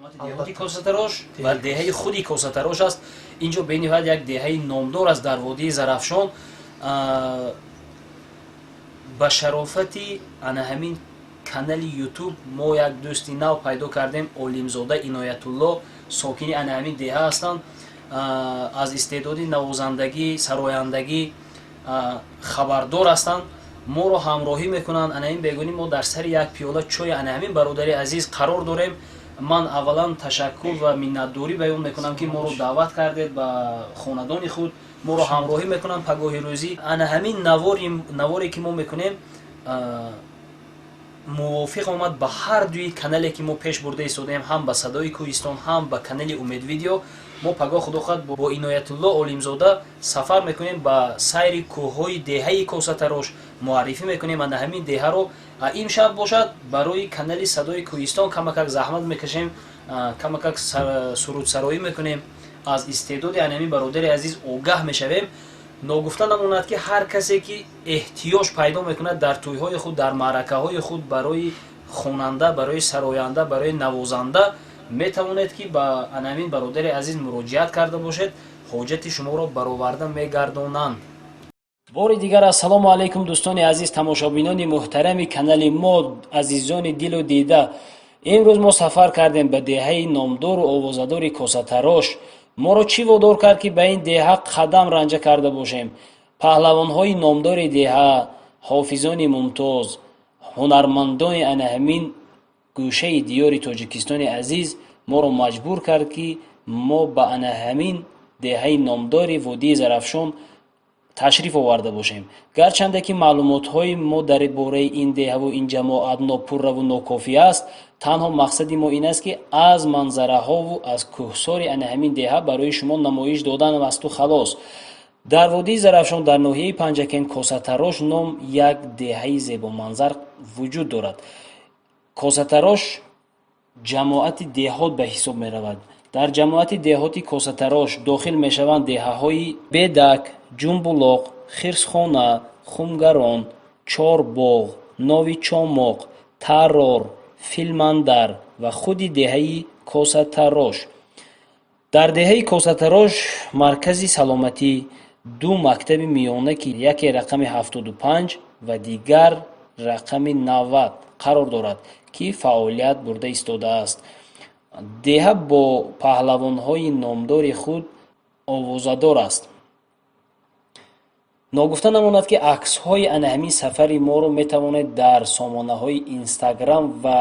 Ҷамоати деҳоти Косатарош ва деҳаи худи Косатарош аст. Инҷо бениҳоят як деҳаи номдор аст дар водии Зарафшон. Ба шарофати ана ҳамин канали Ютуб мо як дӯсти нав пайдо кардем. Олимзода Иноятулло сокини ана ҳамин деҳа ҳастанд. Аз истеъдоди навозандагӣ, сарояндагӣ хабардор ҳастанд, моро ҳамроҳӣ мекунанд. Ана ин бегунӣ мо дар сари як пиёла чойи ана ҳамин бародари азиз қарор дорем. Ман аввалан ташаккур ва миннатдорӣ баён мекунам, ки моро даъват кардед ба хонадони худ, моро ҳамроҳӣ мекунанд пагоҳи рӯзӣ. Ана ҳамин наворе, ки мо мекунем, мувофиқ омад ба ҳар дуи канале, ки мо пеш бурда истодаем, ҳам ба Садои Кӯҳистон, ҳам ба канали Умед Видео. Мо пагоҳ, худо хоҳад, бо Иноятулло Олимзода сафар мекунем ба сайри кӯҳҳои деҳаи Косатарош, муаррифӣ мекунем ана ҳамин деҳаро. Имшаб бошад, барои канали Садои Кӯҳистон камакак заҳмат мекашем, камакак сурудсароӣ мекунем, аз истеъдоди ана ҳамин бародари азиз огаҳ мешавем. Ногуфта намонад, ки ҳар касе, ки эҳтиёҷ пайдо мекунад дар тӯйҳои худ, дар маъракаҳои худ барои хонанда, барои сароянда, барои навозанда, метавонед, ки ба ана ҳамин бародари азиз муроҷиат карда бошед, ҳоҷати шуморо бароварда мегардонанд. Бори дигар ассалому алайкум, дӯстони азиз, тамошобинони муҳтарами канали мо, азизони дилу дида. Имрӯз мо сафар кардем ба деҳаи номдору овозадори Косатарош. Моро чӣ водор кард, ки ба ин деҳа қадам ранҷа карда бошем? Паҳлавонҳои номдори деҳа, ҳофизони мумтоз, ҳунармандони ана ҳамин гӯшаи диёри Тоҷикистони азиз моро маҷбур кард, ки мо ба ана ҳамин деҳаи номдори водии Зарафшон ташриф оварда бошем. Гарчанде ки маълумотҳои мо дар бораи ин деҳаву ин ҷамоат нопурраву нокофӣ аст, танҳо мақсади мо ин аст, ки аз манзараҳову аз кӯҳсори ана ҳамин деҳа барои шумо намоиш додан асту халос. Дар водии Зарафшон, дар ноҳияи Панҷакент, Косатарош ном як деҳаи зебоманзар вуҷуд дорад. Косатарош ҷамоати деҳот ба ҳисоб меравад. Дар ҷамоати деҳоти Косатарош дохил мешаванд деҳаҳои Бедак, Ҷумбулоқ, Хирсхона, Хумгарон, Чорбоғ, Нови Чомоқ, Тарор, Филмандар ва худи деҳаи Косатарош. Дар деҳаи Косатарош маркази саломатӣ, ду мактаби миёна, ки яке рақами 75 ва дигар рақами 90 қарор дорад, ки фаъолият бурда истодааст. Деҳа бо паҳлавонҳои номдори худ овозадор аст. Ногуфта намонад, ки аксҳои ана ҳамин сафари моро метавонед дар сомонаҳои Инстаграм ва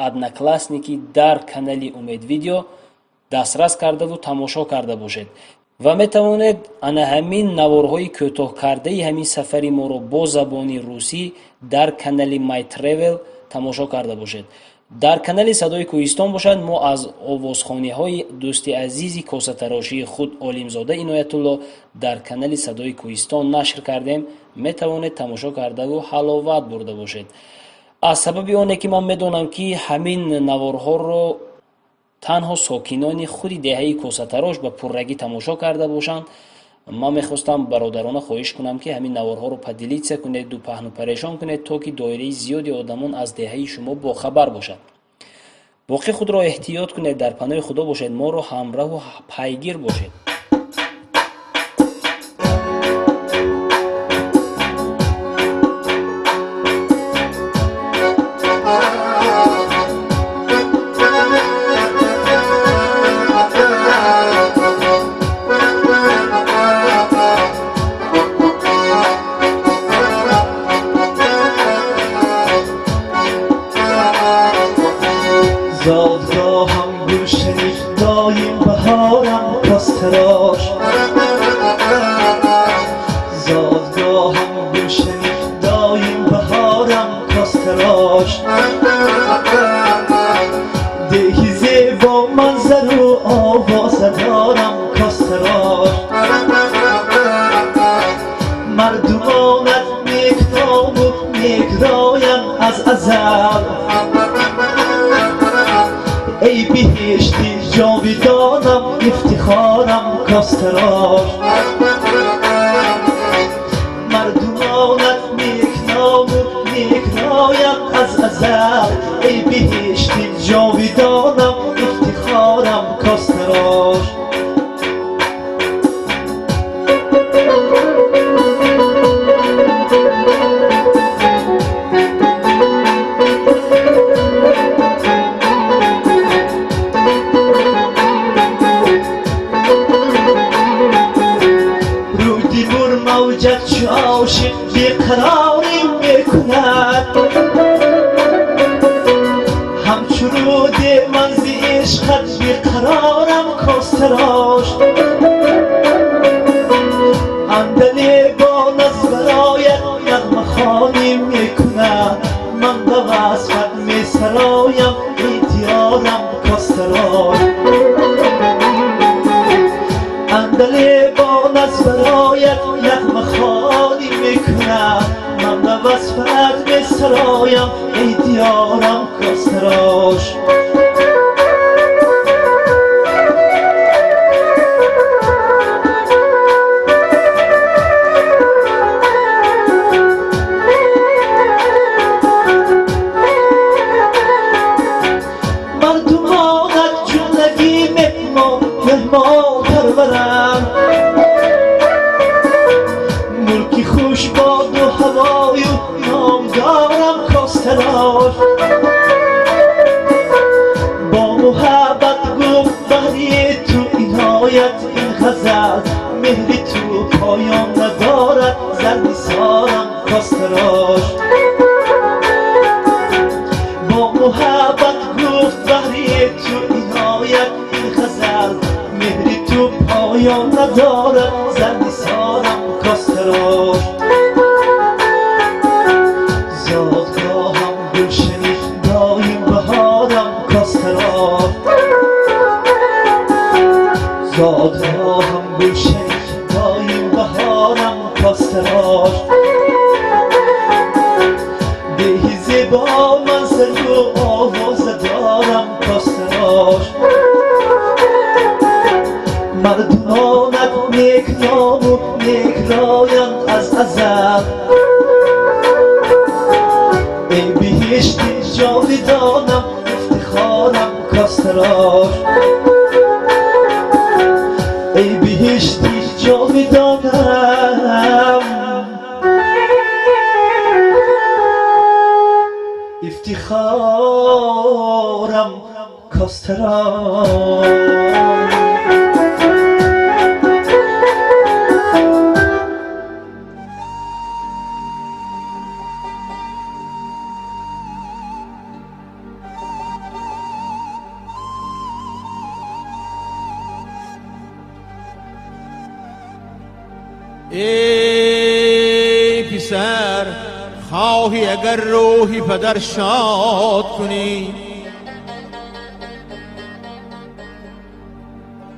Одноклассники дар канали Умед Видео дастрас кардаву тамошо карда бошед ва метавонед ана ҳамин наворҳои кӯтоҳкардаи ҳамин сафари моро бо забони русӣ дар канали My Travel тамошо карда бошед. Дар канали Садои Кӯҳистон бошад, мо аз овозхониҳои дӯсти азизи косатарошии худ Олимзода Иноятулло дар канали Садои Кӯҳистон нашр кардем, метавонед тамошо кардаву ҳаловат бурда бошед. Аз сабаби оне ки ман медонам, ки ҳамин наворҳоро танҳо сокинони худи деҳаи Косатарош ба пуррагӣ тамошо карда бошанд, ман мехостам бародарона хоҳиш кунам, ки ҳамин наворҳоро поделиться кунеду паҳну парешон кунед, то ки доираи зиёди одамон аз деҳаи шумо бохабар бошад. Боқӣ худро эҳтиёт кунед, дар паноҳи Худо бошед, моро ҳамраҳу пайгир бошед. زادگاهم گلشنی، دایم بهارم کاستراش. زادگاهم گلشنی، دایم بهارم کاستراش. деҳи зебо манзару овоза дорам Костарош. Мардумонат некному некроянд аз азал. Эй биҳишти ҷовидонам, ифтихорам Костарош. Мардумонат некному некроянд аз азал. Эй биҳишти ҷовидонам, ифтихорам. کاستراش. رودی بر موجت چو عاشق بیقراری میکند، همچو رود من ز عشقت بیقرارم کاستراش. عندلیبان از برایت نغمه خوانی میکند، من به وصفت میسرایم ای دیارم کاستراش. عندلیبان از برایت نغمه خوانی میکند، من به وصفت میسرایم ای دیارم کاستراش. مردمانت جملگی مهمان مهمان پرورم، ملکی خوش باد و هوای و نامدارم کاستراش. با محبت گفت بهری تو عنایت این غزل، مهر تو پایان ندارد زر نثارم کاستراش. با محبت گفت بهری تو عنایت این غزل، مهر تو پایان ندارد زر نثارم کاستراش. زادگاهم گلشنی دایم بهارم کاستراش، زادگاهم گلشنی دایم بهارم کاستراش. دهی زیبا منظر و آواز دارم کاستراش. مردمانت نیک نام و نیک رایند از ازل، ای بهشت جاویدانم افتخارم کاستراش. ای بهشت جاویدانم افتخارم کاستراش. ای پسر خواهی اگر روحی پدر شاد کنی،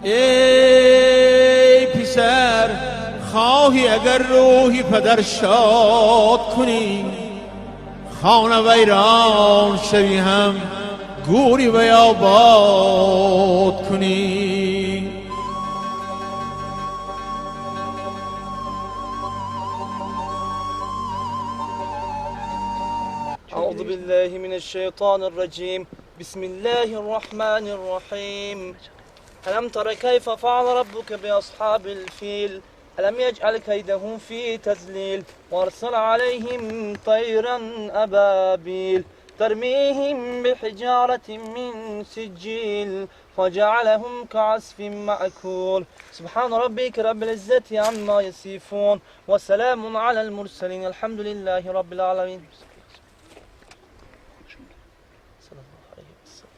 ای پسر خواهی اگر روحی پدر شاد کنی، خانه ویران شوی هم گوری و آباد کنی. أعوذ بالله من الشيطان الرجيم. بسم الله الرحمن الرحيم. ألم تر كيف فعل ربك بأصحاب الفيل؟ ألم يجعل كيدهم في تذليل وأرسل عليهم طيرا أبابيل ترميهم بحجارة من سجيل فجعلهم كعصف مأكول. سبحان ربك رب العزة عما يصفون وسلام على المرسلين الحمد لله رب العالمين. صلى الله عليه وسلم.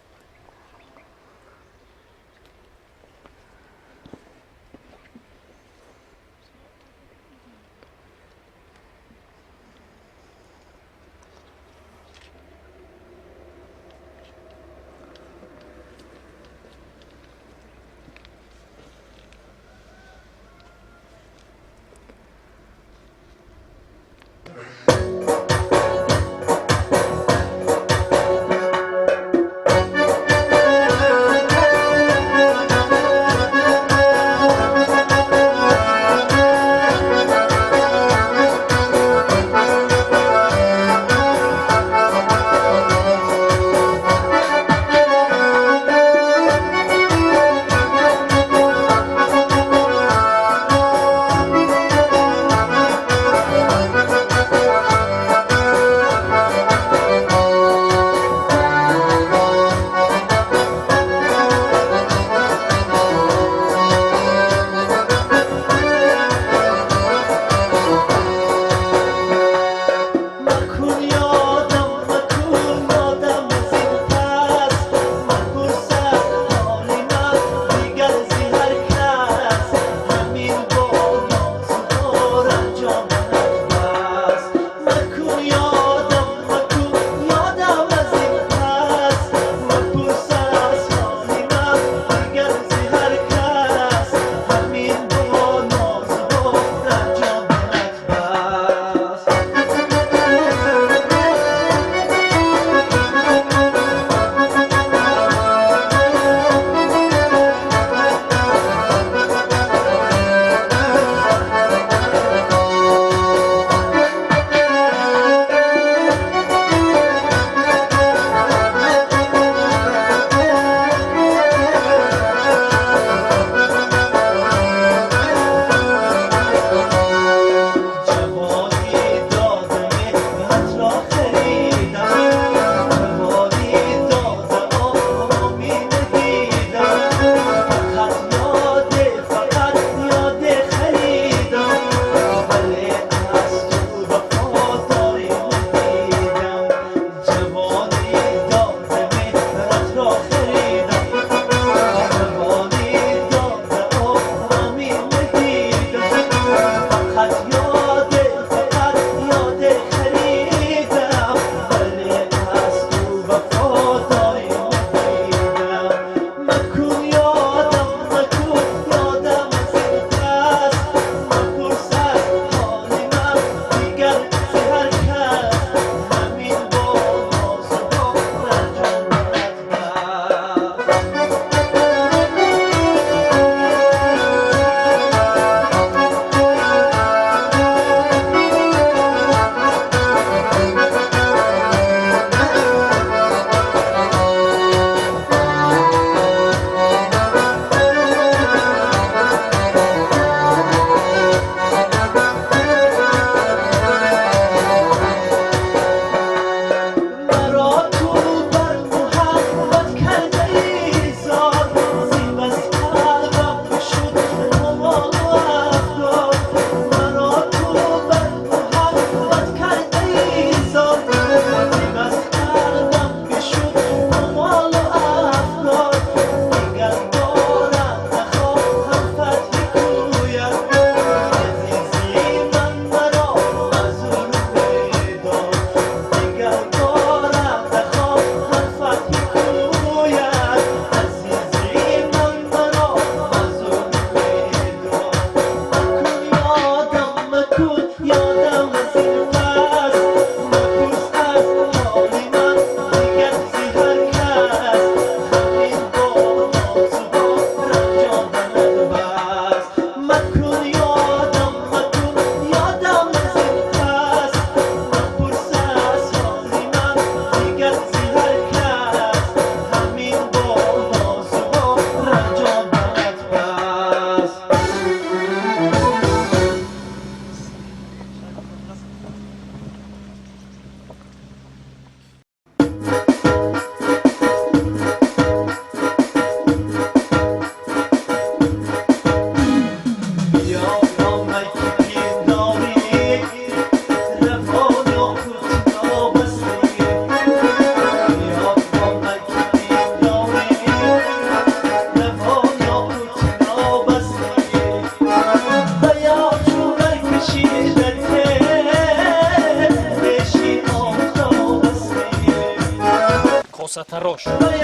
Косатарош.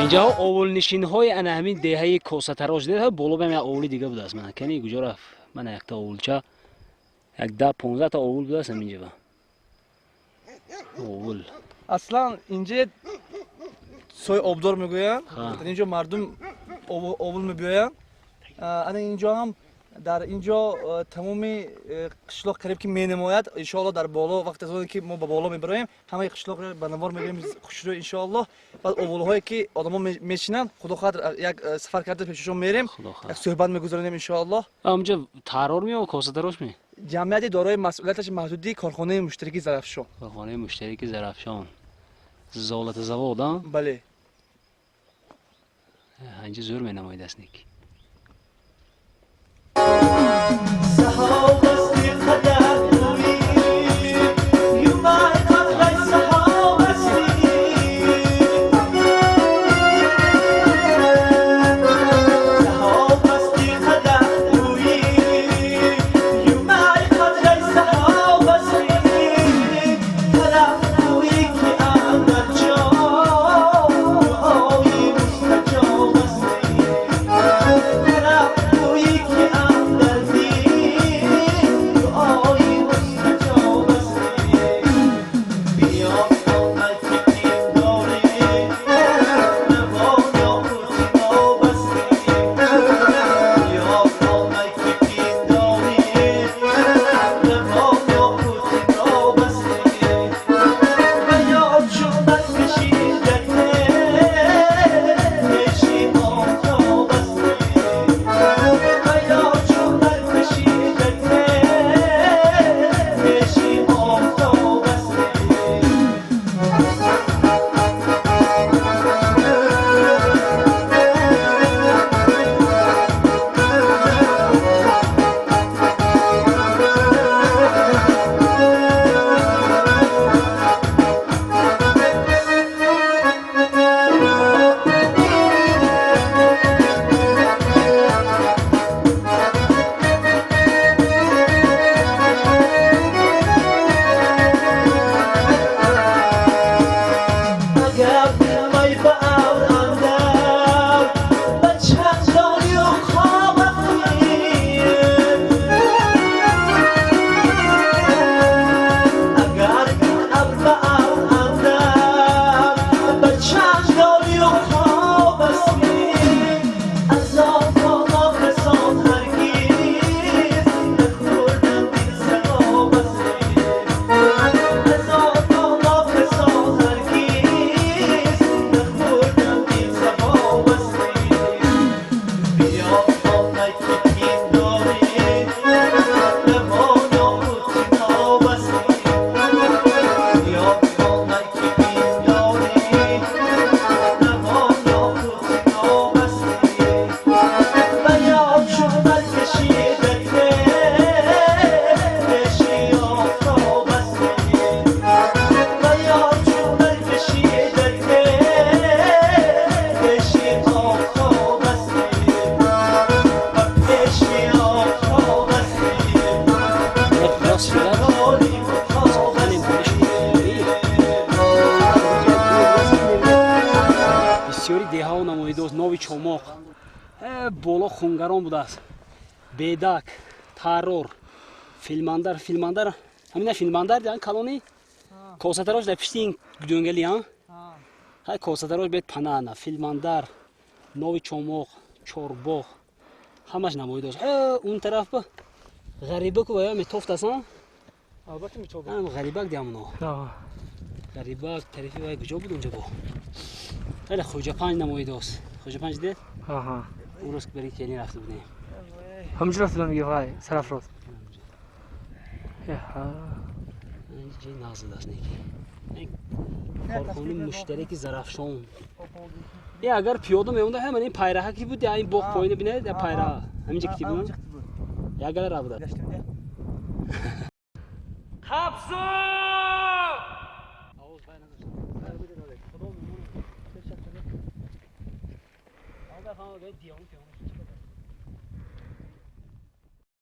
Инҷаҳо овулнишинҳои ана ҳамин деҳаи Косатарош дида, боло бам як овули дига будааст. Мана кани куҷо рафт? Мана якта овулча, як 10-15 та овул будааст ҳаминҷа. Овул. Аслан инҷа сои обдор мегӯянд. Дар инҷо мардум овул мебиёянд. Ана инҷо ҳам дар инҷо тамоми қишлоқ қариб ки менамояд. Иншоалло дар боло вақте аз оне ки мо ба боло мебароем, ҳамаи қишлоқро ба навор мегирем хушрӯ иншоалло. Баъд овулҳое ки одамо мешинанд, худо хоҳад як сафар карда пешашон мерем, як суҳбат мегузаронем иншоалло. Онҷо тарор мео Косатарош ме? Ҷамъияти дорои масъулияташ маҳдуди корхонаи муштараки Зарафшон. Корхонаи муштараки Зарафшон. Золото завод, а? Бале. Инҷо зӯр менамояд астник. Чомоқ, боло Хунгарон будааст, Бедак, Тарор, Филмандар. Филмандар ҳамина, Филмандар дан калони косатарош дар пишти ин ҷунгали. Ҳай, косатарош бед панана Филмандар, Нови Чомоқ, Чорбоғ, ҳамаш намоӣ дошт. Он тараф ба Ғарибаку ва метофт аст. Албатта, метобад. Ғарибак диамно, Ғарибак тарафи вай куҷо буд? Унҷа бо хеле Хоҷапанҷ намоӣ дошт. Хоҷапанҷ дид? Он рӯз бари келин рафта будем. Ҳамҷо рафта будам, вай Сарафроз. Ҷои нағз аст, неки корхонаи муштараки Зарафшон. Е, агар пиёда меомда, ҳаман ин пайраҳа ки буд, ин боғ поина бинед, пайраҳа ҳаминҷа ки буд, як гала ра буда. Қапсу! Овоз вай надошт.